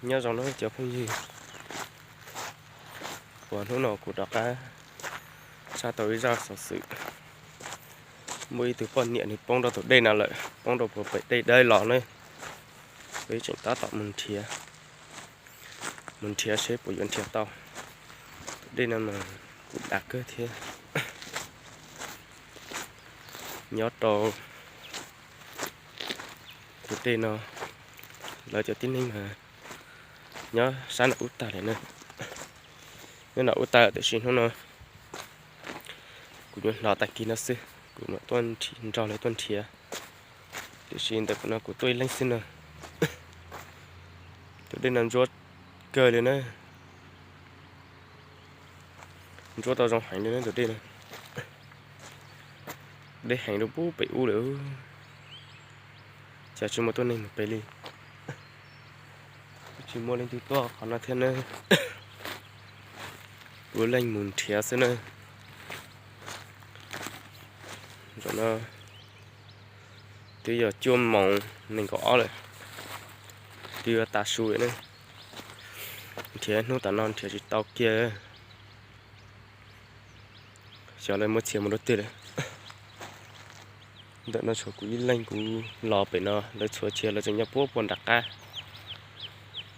Nyob zoo nawb cov phooj ywg, uas hnub no kuv rov qab tshaj tau ib zaj xov xwm muaj ib tug poj niam nws poob rau tus dej no lawm, poob rau puag pem dej dawb los na. Peb tseem tab tom mus nrhiav, mus nrhiav seb puas yuav nrhiav tau. Tus dej no mas kuj dav kawg thiab. Nyob rau tus dej no, lawv cov tib neeg mas nyob sab nram ub tag lawm na. Nyob nram ub tag lawm tiam sis hnub no kuv nyuam hnov tag kis no xwb, kuv mam tuaj nrog lawv tuaj nrhiav. Tiam sis ntawm no kuv tuaj ib leeg xwb na. Tus dej no ntsuab kawg li na. Ntsuab tau zoo heev li na tus dej no. Dej heev rau pub pem ub lawm. Cas tsis muaj tuaj neeg mus pem li. Tsis muaj leej twg tuaj qhov no thiab na. Ua leej mus nrhiav xwb na. Zaum no twb yog cuaj moos nees nkaum ob lawm, twb yuav tav su lawm na. Nrhiav hnub tom no nrhiav tsis tau kiag. Xyov lawv muab txhia mus rau twg lawm. Ntawm no tshuav kuv ib leeg kuv los pem no, lawv txhua txhia lawv tseem nyob puag puag nram qab,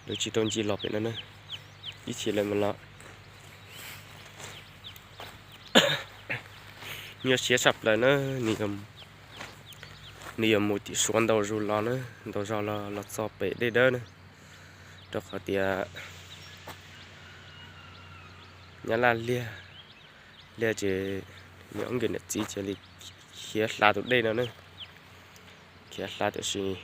lawv tsis tau nce los pem no na. Ib txhia lawv mus los nyuaj siab tshaj plaws na. Nws yuav mus tim Suav ntau zog los na, ntau zog los los txog pem dej dawb na, rau qhov tias nyab laj liag, liag ces nws ob nkawm niam txiv cia li khiav hla tus dej no na. Khiav hla tiam sis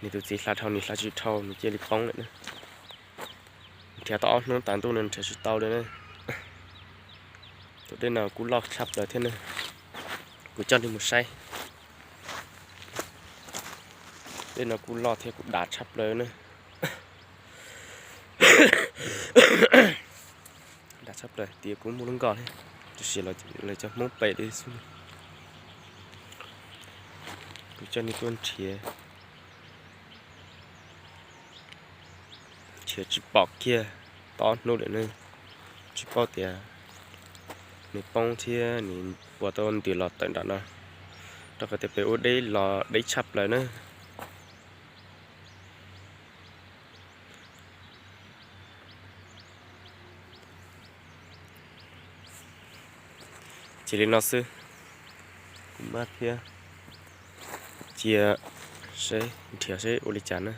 nws tus txiv hla dhau nws hla tsis dhau nws cia li poob lawm na. Nrhiav tau ob hnub tas ntuj no nrhiav tsis tau li na. Tus dej no kuj loj tshaj plaws thiab na. Kuv coj nej mus saib. Dej no kuj loj thiab kuj dav tshaj plaws na. Dav tshaj plaws tias kuj muaj lub nkoj thiab, tiam sis lawv cov Hmoob pem li xwb. Kuv coj nej tuaj nrhiav, nrhiav tsis pom kiag tau ob hnub lawm ne. Tsis paub tias nws poob thiab nws puas tau ntws los tawm nram no, rau qhov tias pem ua deb los deb tshaj plaws na. Ces li no xwb, kuv mam thiab cia seb nrhiav seb ua li cas na.